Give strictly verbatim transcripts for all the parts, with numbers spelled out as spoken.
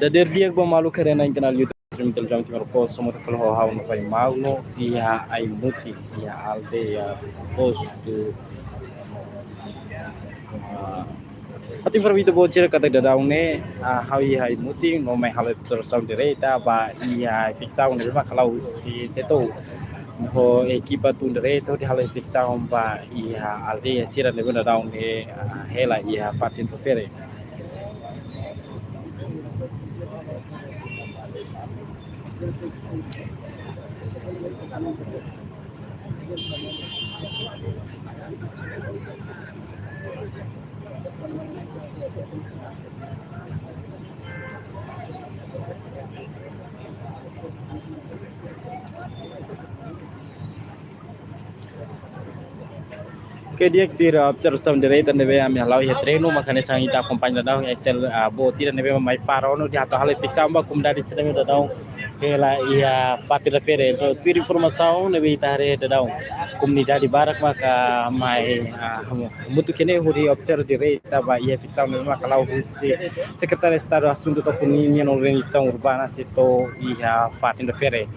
Dadeer di'ak ba maluk haree-na'in iha kanál YouTube Streaming Televizaun Timor Post, hamutuk fali ho ha'u Novai Magno, iha Aimutin, iha aldeia Postu. Ah, atu informa ba ita-boot sira katak daudaun ne'e, ah, ha'u iha Aimutin, no mai halo observasaun direta ba iha efiksaun ne'ebé mak hala'o husi setór. Ho ekipa tun direta hodi halo efiksaun ba iha aldeia sira ne'ebé daudaun ne'e, ah, hela iha fatin refere. Oke, di'ak, tuir observasaun direta ne'ebé ami hala'o iha terrenu, mak hanesan ita akompaña daudaun Excel, ah, boot ida ne'ebé mai para ona hodi atu halo efiksaun ba komunidade sira ne'ebé daudaun hela iha fatin refere. Entaun, tuir informasaun ne'ebé ita haree daudaun, komunidade barak maka mai, ah, hamutuk iha ne'e hodi observa direta ba iha efiksaun ne'ebé mak hala'o husi Sekretáriu Estadu Asuntu Topo Nian no Organizasaun Urbana setór iha fatin refere.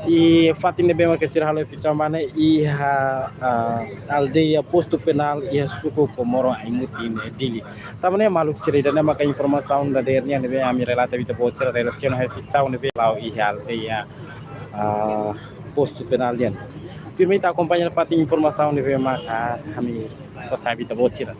Iha fatin ne'ebé maka sira halo efiksaun ba ne'e iha, ah, aldeia Postu Penal iha suku Comoro Aimutin, eh, Dili. Tanba ne'e maluk sira, ida-ne'e maka informasaun dadeer nian ne'ebé ami relata ba ita-boot sira relasiona ho efiksaun ne'ebé hala'o iha aldeia, ah, Postu Penal nian. Tuirmai ita akompaña nafatin informasaun ne'ebé maka ami fó sai ba ita-boot sira.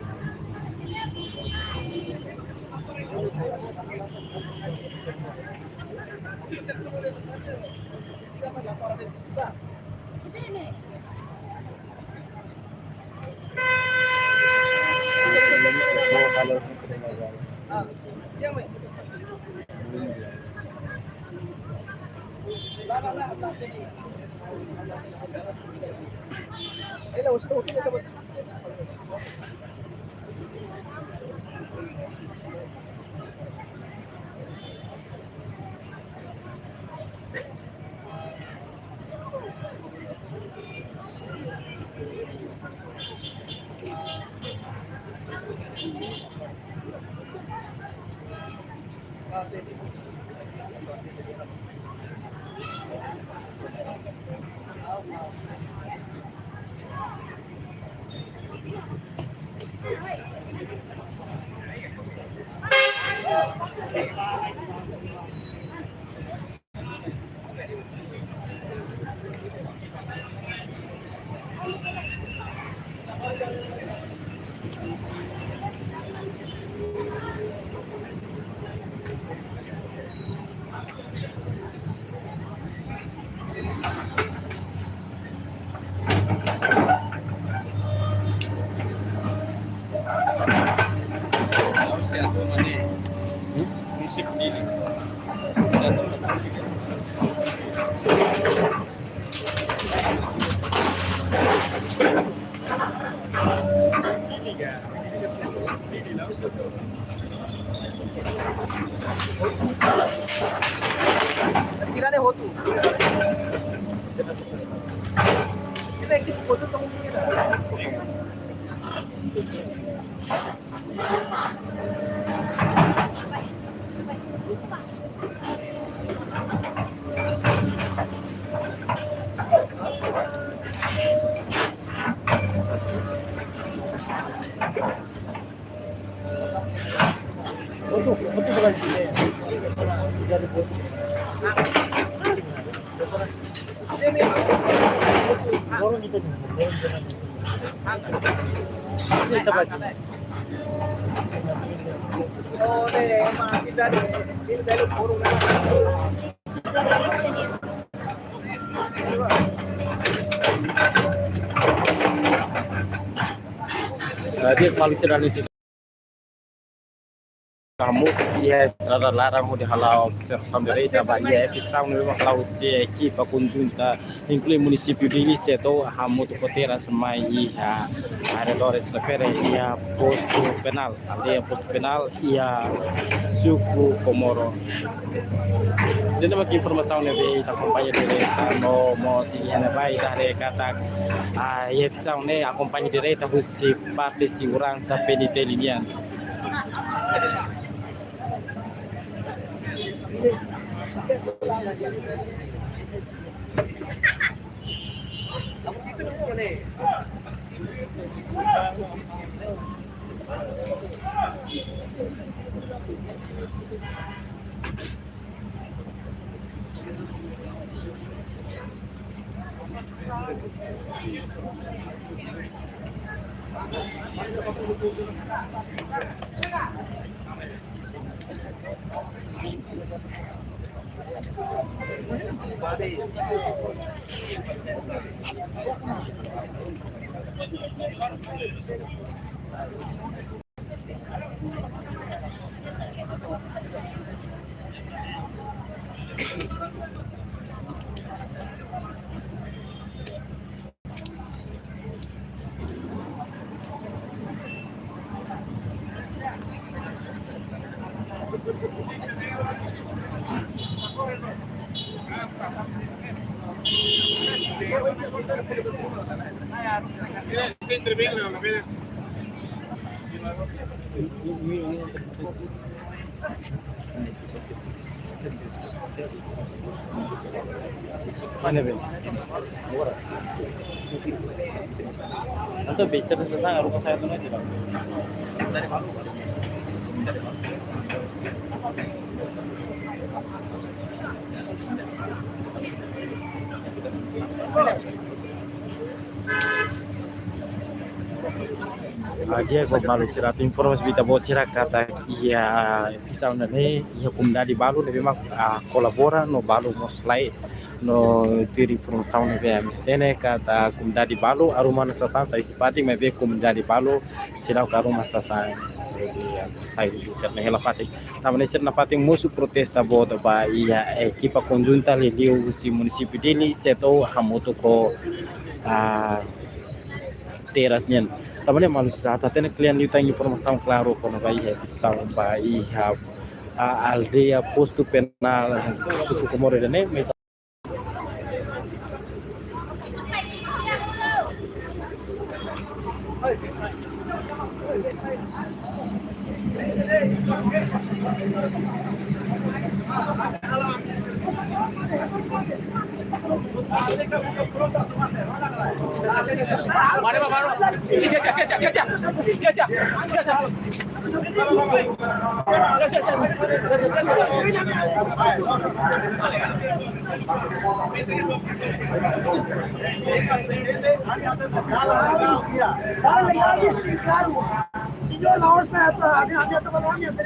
Jadi, kalau sudah di situ, kamu iha estrada laran hodi hala'o observasaun direta ba iha efiksaun ne'ebé mak hala'o husi ekipa konjunta, inklui munisípiu Dili setór hamutuk ho terras mai iha arredores refere iha Postu Penal, aldeia Postu Penal iha suku Comoro. Ida-ne'e mak informasaun ne'ebé ita akompaña direta no mós iha ne'ebá ita haree katak, ah, iha efiksaun ne'e akompaña direta husi parte seguransa P N T L nian. Mana be? Entaun be, se presiza, arruma sai do nós, não. Agora, malu, sira atu informa ba ita-boot sira katak iha fixaun ne'e, iha komunidade balu ne'ebé mak, ah, kolabora no balu mós lai no tuir informasaun ne'ebé ami hatene katak komunidade balu arruma ona sasán sai husi fatin, maibé komunidade balu seidauk arruma sasán. Jadi, sai husi sira-nia hela fatin. Tanba ne'e sira nafatin mosu protesta boot ba iha ekipa konjunta liuliu husi munisípiu Dili, setór hamutuk ho, ah, Terras nian. Tanba ne'e malu sira atu hatene kle'an liután informasaun klaru kona-ba iha fixaun ba iha, ah, aldeia Postu Penal, suku Comoro ida-ne'e, Dale, ya, sí, claro. Señor, la orden está, había, había, había, había,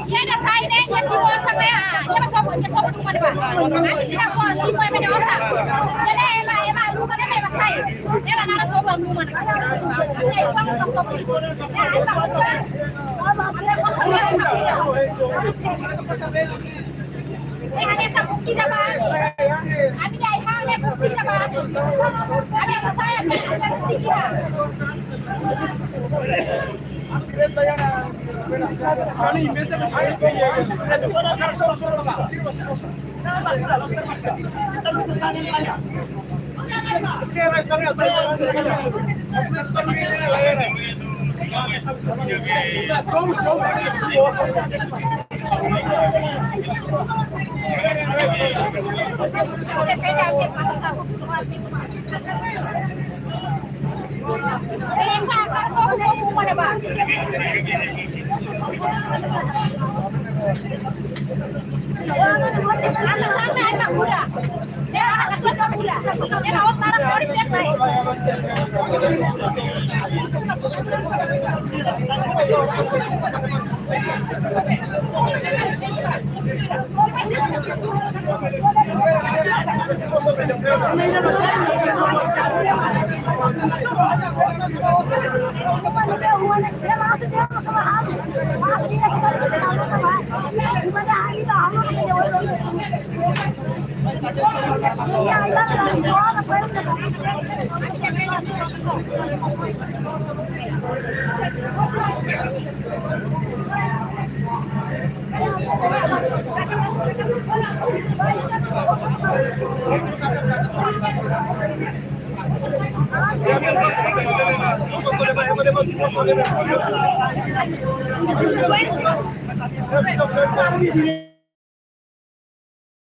Nia ida sai ne'e, nia simu osan ne'e, nia mak sobu, nia sobu tun ba ne'ebá. Ami sira ko simu ema nia osan. Nia ne'e ema, ema lubuk ne'e ema sai. Nia la nara sobu lubuk ne'e. Nia ibu mak sobu. Nia ibu mak.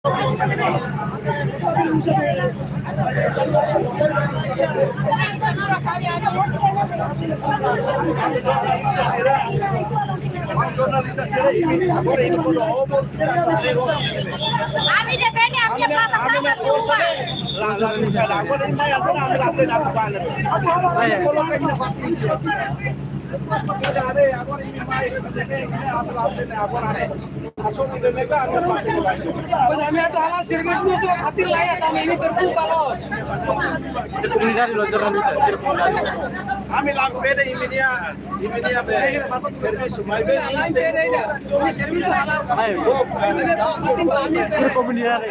Ami defende ami-nia plataforma. La, la, la, la, agora imi mai hanesan ami la plena tu banda. Koloka imi na fatin. Agora imi mai, agora ami la plena, agora ami. Ami atu hala'o servisu hasil laiha, ami preokupa loos. Komunidade loos, jornalista, servisu. Ami la plena imi-nia, imi-nia be servisu, maibé servisu hala'o. Ai, komunidade.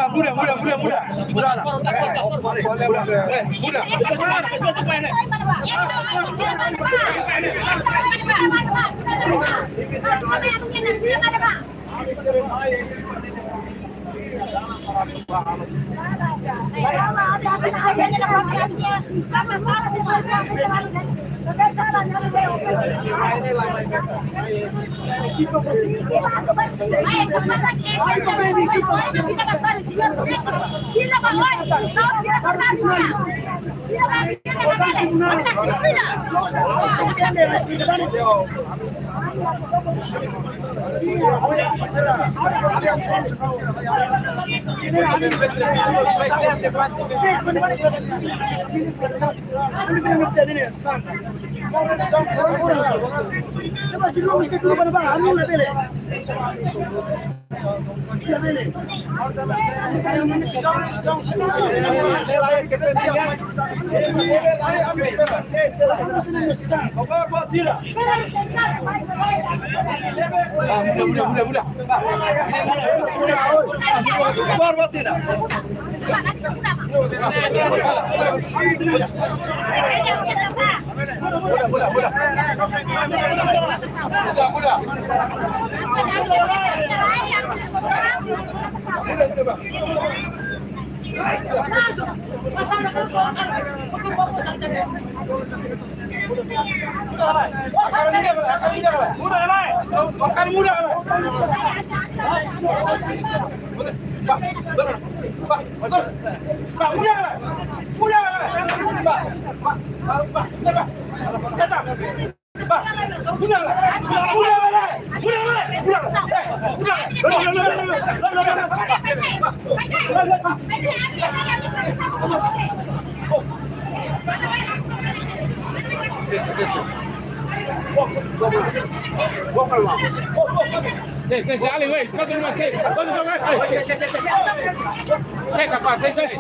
Muda, muda, muda, muda. Muda. Eh, muda. Ah, muda, muda, muda, muda. Muda, muda, muda. Muda, muda. Sesta, sesta. Sesta, sesta, ali, wey, kuatru, lima, seis. Kuatru, lima, seis. Seis, apa? Seis, seis.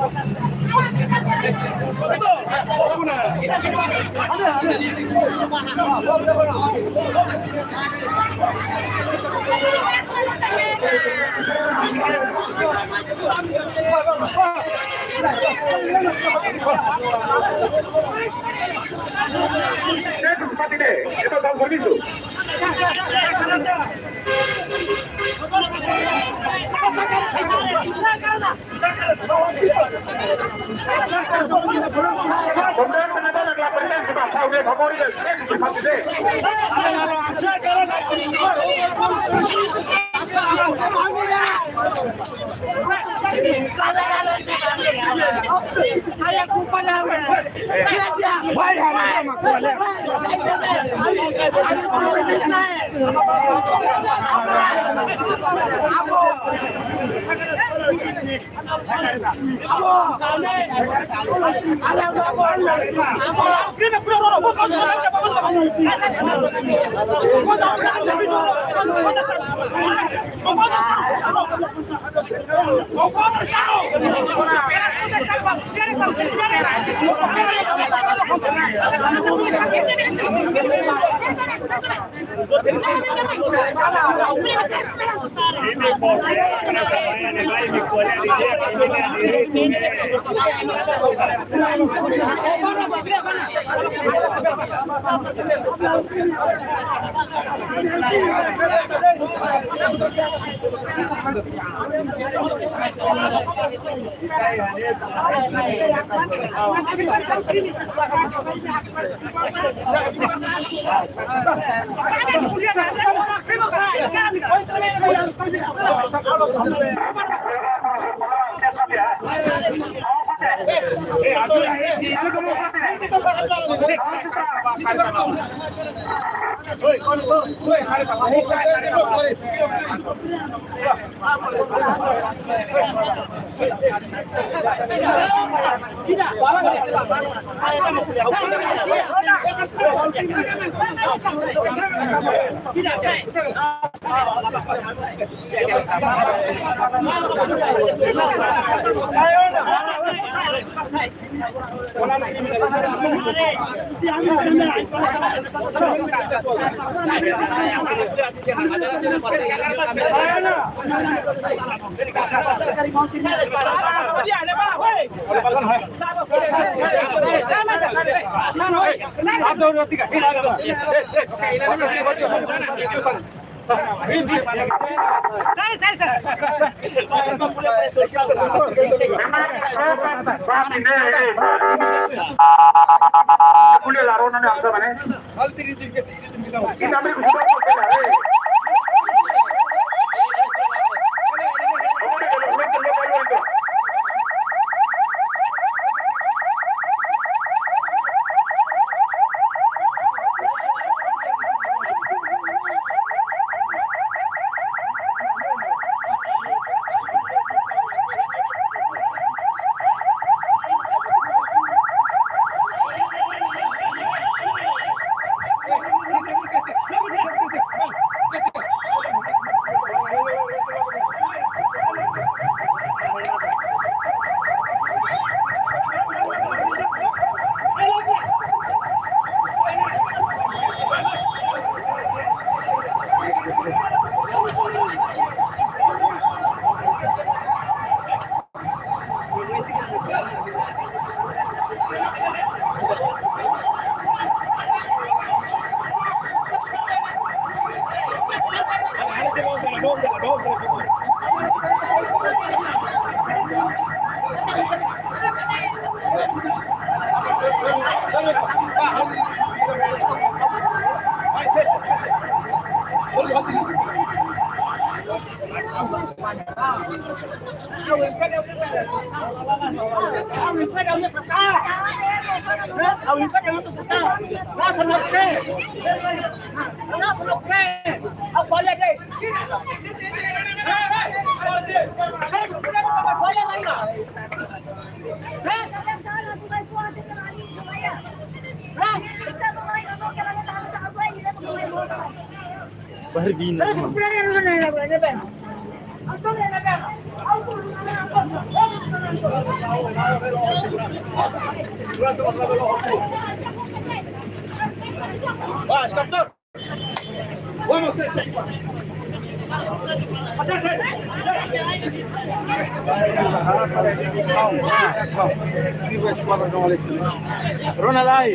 Ronald ai.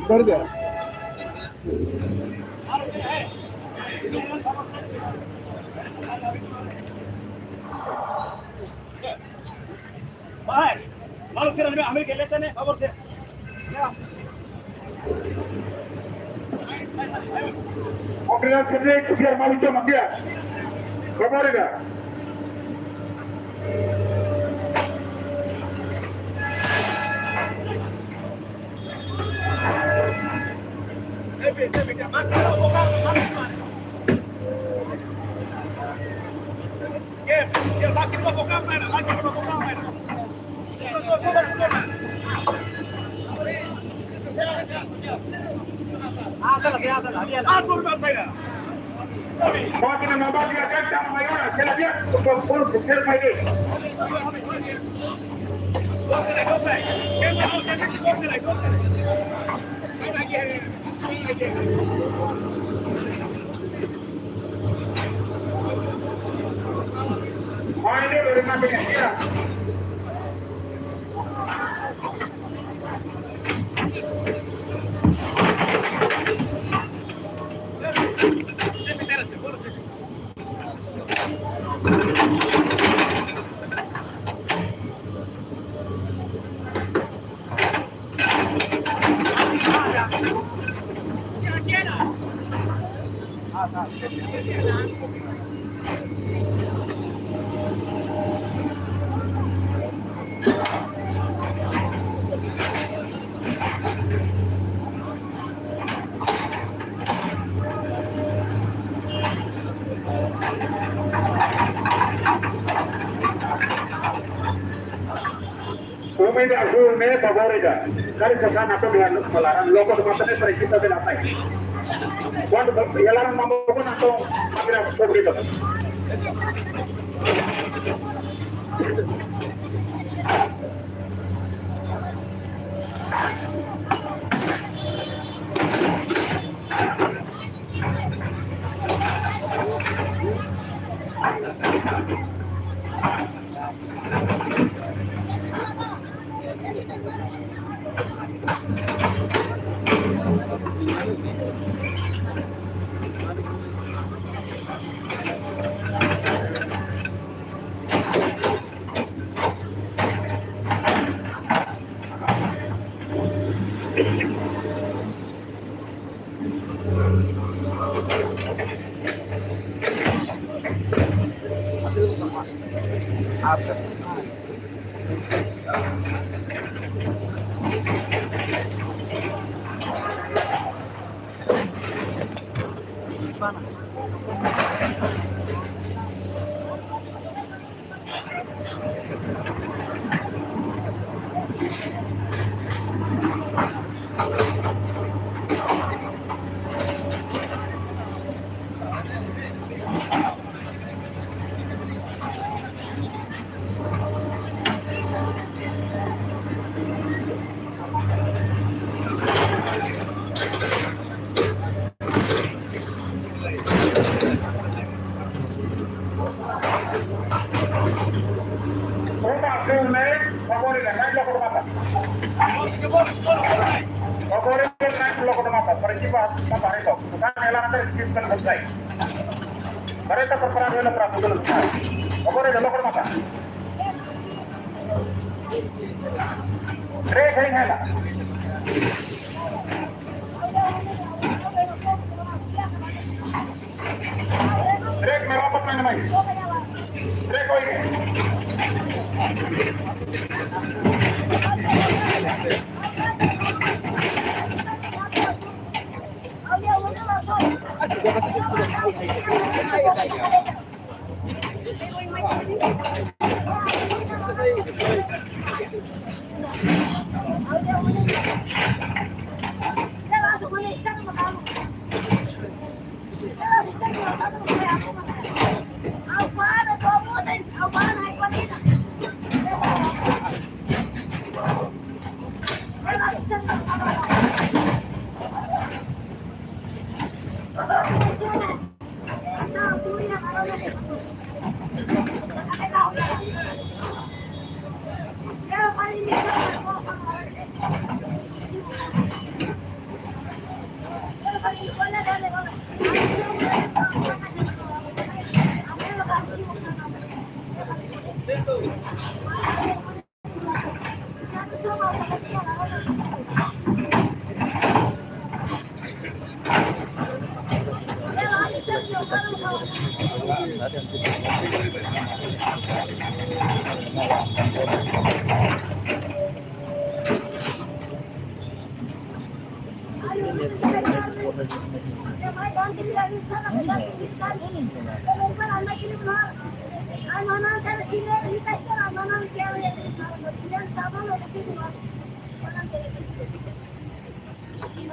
Guarda. Vai. Malu sira ambil ke leten, favor sira. Oke, yang kedua, biar malu cuma dia. Favor ya. Mákina mambaku ya, kan, sama mayora, sela dia, untuk pun, sel mai deh. Umi da azul ne'e favor ida. Kari sasana to biar luk malaran loko tu mata ne'e precisa de la tai. Kuandu ya laran mambo ko na to mira pobreza. Ruma, filme, favor, naik loko mata. Favor, naik loko mata. Para jiwa, apa itu? Bukan, hela nanti skip kan selesai. Kareta preparadu hela para futuru. Favor, loko mata. Três, hein, hela. Três, me rapat main main. Três, kau ini.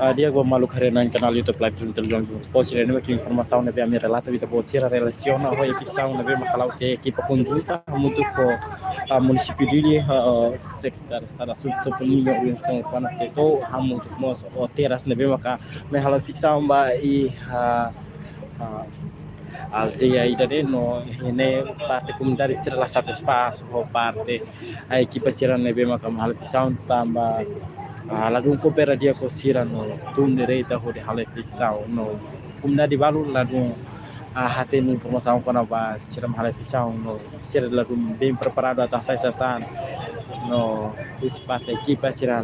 Ah, di'ak ba maluk haree-na'in kanál YouTube live stream televizaun Timor Post, ne'e mak informasaun ne'ebé ami relata ba ita-boot sira relasiona ho eviksaun ne'ebé mak hala'o sei ekipa konjunta hamutuk ho, ah, munisípiu Dili, ah, Sekretáriu Estadu Asuntu Toponímia, Winston Pana Seto, hamutuk mós ho terras ne'ebé maka mai halo eviksaun ba iha, ah, aldeia ida-ne'e no ne'e parte komunidade sira la satisfás ho parte, ah, ekipa sira ne'ebé maka mai halo eviksaun tanba, ah, ladún koopera di'ak ho sira no tun direta hodi halo eviksaun no komunidade balu ladún, ah, hatene informasaun kona-ba sira mai halo eviksaun no sira ladún bem preparadu atu hasai sasán no husi parte ekipa sira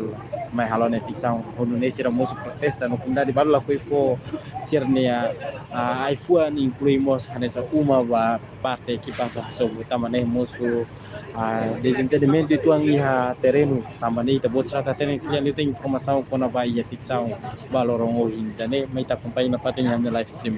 mai halo ona eviksaun. Ho nune'e sira mosu protesta no komunidade balu lakohi fó sira-nia, ah, ai-fuan, inklui mós hanesan uma ba parte ekipa atu hasobu tanba ne'e mosu, ah, dezentendimentu uitoan iha terrenu tanba ne'e ita-boot sira hatene kle'an liután informasaun kona-ba iha eviksaun ba loron ohin. Ida-ne'e mai ita akompaña nafatin iha ami-nia live stream.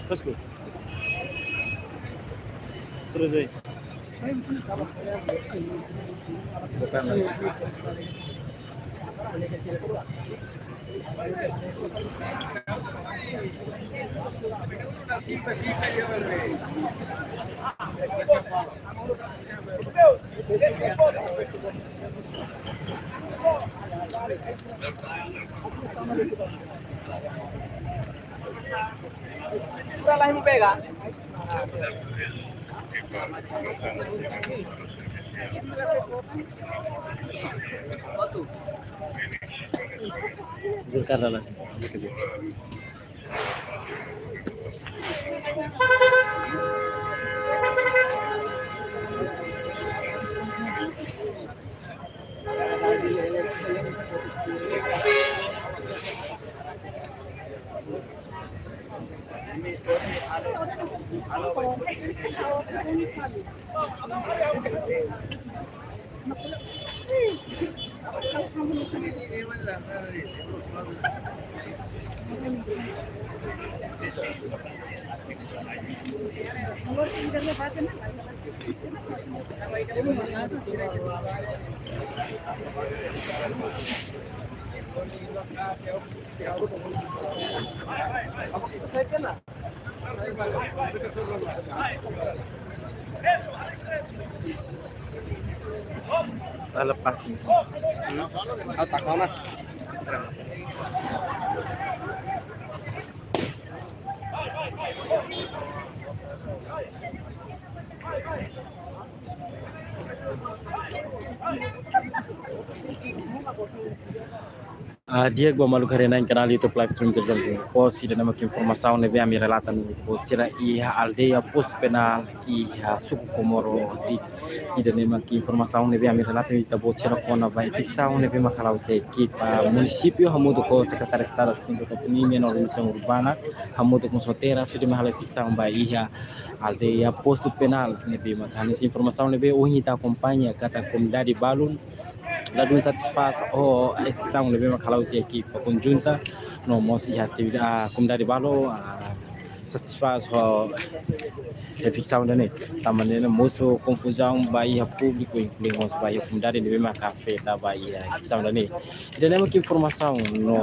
Let's go. Terus, eh. Para lá, não pega. Zulkarnain. Dah lepas ni. Hmm? Ah, tak kau nah. Ah, di'ak ba maluk haree-na'in kanál YouTube live stream Televizão Timor Post, ida-ne'e mak informasaun ne'ebé ami relata mai ita-boot sira iha aldeia Postu Penal iha suku Comoro Real. Ida-ne'e mak informasaun ne'ebé ami relata mai ita-boot sira kona-ba eviksaun ne'ebé mak hala'o husi ekipa munisípiu hamutuk ho Sekretáriu Estadu Assuntu Autonomia no Organizasaun Urbana, hamutuk ho Sotera, hodi mak halo eviksaun ba iha aldeia Postu Penal ne'ebé mak hanesan informasaun ne'ebé ohin ita akompaña katak komunidade balun ladún satisfás ho eviksaun ne'ebé mak hala'o husi ekipa konjunta, no mós iha atividade, ah, komunidade balu, ah, satisfás ho eviksaun ida-ne'e. Tanba ne'e mosu konfuzaun ba iha públiku, inklui mós ba iha komunidade ne'ebé mak afeta ba iha eviksaun ida-ne'e. Ida-ne'e mak informasaun no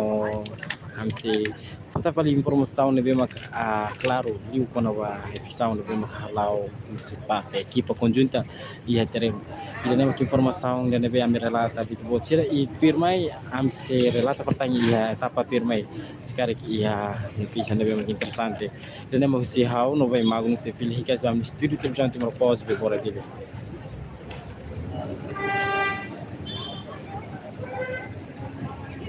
ami sei fasa fali informasaun ne'ebé mak, ah, klaru liu kona-ba eviksaun ne'ebé mak hala'o husi parte ekipa konjunta iha terrenu. Ida-ne'e mak informasaun ida ne'ebé ami relata ba ita-boot sira, i tuirmai ami sei relata fali tan iha etapa tuirmai, se karik iha notísia ne'ebé mak interesante. Ida-ne'e mak husi ha'u, Novae Magno, sei fila hikas ba ami-nia estúdiu Televizão Timor Post, Bebora Dili.